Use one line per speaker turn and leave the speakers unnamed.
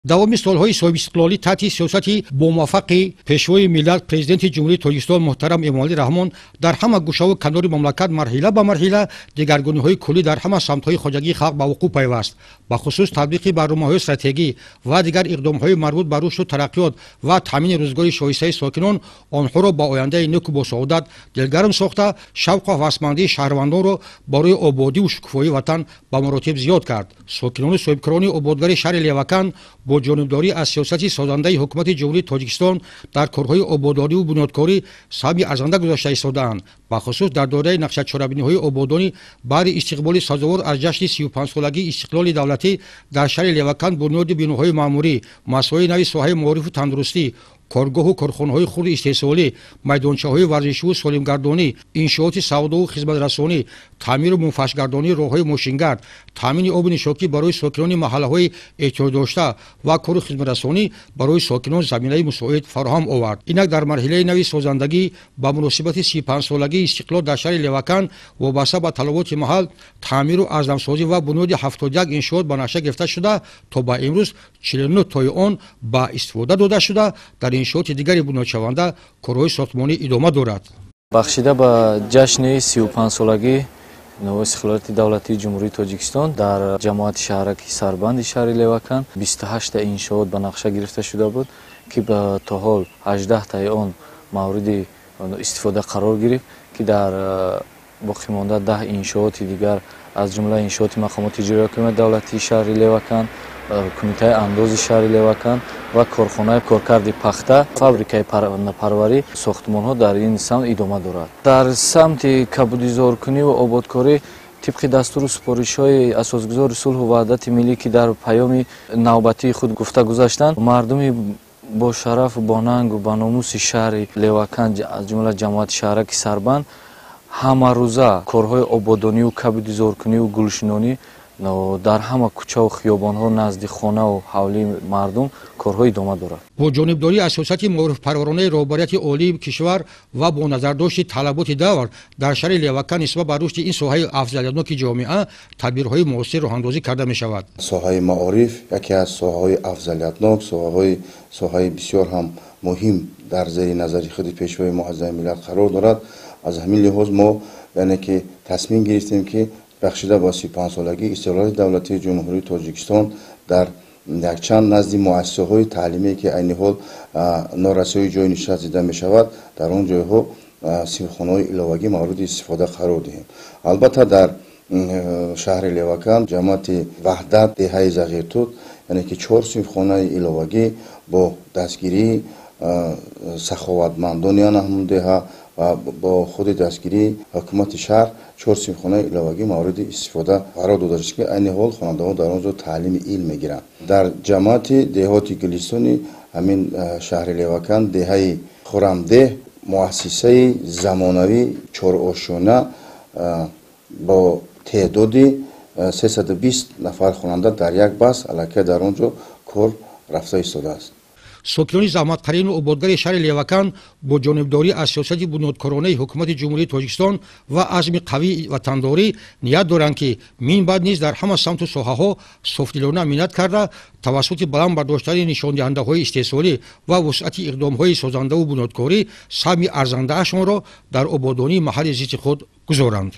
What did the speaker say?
Давоми солҳои соҳибистиқлолӣ таҳти сиёсати бомуваффақи Пешвои миллат, Президенти Ҷумҳурии Тоҷикистон муҳтарам Эмомалӣ Раҳмон дар ҳама гӯшаву канори мамлакат марҳила ба марҳила дигаргуниҳои куллӣ дар ҳама самтҳои хоҷагии халқ ба вуқӯъ пайваст. Бахусус татбиқи барномаҳои стратегӣ ва дигар иқдомҳои марбут ба рушду тараққиёт ва таъмини рӯзгори шоистаи сокинон онҳоро ба ояндаи неку босаодат дилгарм сохта, шавқу ҳавасмандии шаҳрвандонро барои ободиву шукуфоии ватан ба маротиб зиёд кард. Сокинону соҳибкорони ободгари шаҳри Левакан бо ҷонибдорӣ аз сиёсати созандаи ҳукумати Ҷумҳурии Тоҷикистон дар корҳои ободониву бунёдкорӣ саҳми арзанда гузошта истодаанд. Бахусус дар доираи нақшачорабиниҳои ободонӣ баҳри истиқболи сазовор аз ҷашни 35-солагии истиқлоли давлатӣ дар шаҳри Левакан бунёди биноҳои маъмурӣ, муассисаҳои нави соҳаи маорифу тандурустӣ, коргоҳу корхонаҳои хурди истеҳсолӣ, майдончаҳои варзишиву солимгардонӣ, иншооти савдову хизматрасонӣ, таъмиру мунфашгардонии роҳҳои мошингард, таъмини оби нӯшокӣ барои сокинони маҳаллаҳои эҳтиёҷдошта ва кору хизматрасонӣ барои сокинон заминаи мусоид фароҳам овард. Инак дар марҳилаи нави созандагӣ ба муносибати 35-солагии истиқлол дар шаҳри Левакан вобаста ба талаботи маҳал таъмиру азнавсозӣ ва бунёди 71 иншоот ба нақша гирифта шуда, то ба имрӯз 49 тои он ба истифода дода шуда, дар иншооти дигари бунёдшаванда корҳои сохтмонӣ идома дорад.
Бахшида ба ҷашни 35-солагии нави истиқлолияти давлатии Ҷумҳурии Тоҷикистон дар ҷамоати шаҳраки Сарбанди шаҳри Левакан 28 иншоот ба нақша гирифта шуда буд, ки то ҳол 18таи он мавриди истифода қарор гирифт, ки дар боқимонда 10 иншооти дигар, аз ҷумла иншооти мақомоти иҷроияи ҳокимияти давлатии шаҳри Левакан, кумитаи андози шаҳри Левакан ва корхонаи коркарди пахта, фабрикаи парварӣ, сохтмонҳо дар ин самт идома дорад. Дар самти кабудизоркуниву ободкорӣ тибқи дастуру супоришҳои асосгузори сулҳу ваҳдати миллӣ, ки дар паёми навбатии худ гуфта гузаштанд, мардуми бошарафу бонангу ба номуси шаҳри Левакан, аз ҷумла ҷамоати шаҳраки Сарбанд, ҳамарӯза корҳои ободониву кабудизоркуниву гулшинонӣ дар ҳама кӯчаву хиёбонҳо назди хонаву ҳавлии мардум корҳо идома дорад.
Бо ҷонибдорӣ аз сиёсати маорифпарваронаи роҳбарияти олии кишвар ва бо назардошти талаботи давр дар шаҳри Левакан нисбат ба рушди ин соҳаи афзалиятноки ҷомеа тадбирҳои муосир роҳандозӣ карда мешавад.
Соҳаи маориф яке аз соҳаҳои афзалиятнок, соҳаи бисёр ҳам муҳим дар зери назари худи Пешвои муаззами миллат қарор дорад. Аз ҳамин лиҳоз мо, яъне ки, тасмим гирифтем, ки бахшида ба 35-солагии истиқлолияти давлатии Ҷумҳурии Тоҷикистон дар якчанд назди муассисаҳои таълимие, ки айни ҳол норасоии ҷойи нишаст дида мешавад, дар он ҷойҳо синфхонаҳои иловагӣ мавриди истифода қарор диҳем. Албатта, дар шаҳри Левакан, ҷамоати Ваҳдат, деҳаи Зағиртут, яъне ки, чор синфхонаи иловагӣ бо дастгирии саховатмандони ана ҳамун деҳа ва бо худи дастгирии ҳукумати шаҳр чор синфхонаи иловагӣ мавриди истифода қарор дода шуд, ки айни ҳол хонандаҳо дар он ҷо таълими илм мегиранд. Дар ҷамоати деҳоти Гулистони ҳамин шаҳри Левакан, деҳаи Хурамдеҳ, муассисаи замонавӣ чорошёна бо теъдоди 320 нафар хонанда дар як баст аллакай дар он ҷо кор рафта истодааст.
Сокинони заҳматкашину ободгари шаҳри Левакан бо ҷонибдорӣ аз сиёсати бунёдкоронаи ҳукумати Ҷумҳурии Тоҷикистон ва азми қавии ватандорӣ ният доранд, ки мин баъд низ дар ҳама самту соҳаҳо софдилона миннат карда, тавассути баланд бардоштани нишондиҳандаҳои истеҳсолӣ ва вусъати иқдомҳои созандаву бунёдкорӣ саҳми арзандаашонро дар ободонии маҳалли зисти худ гузоранд.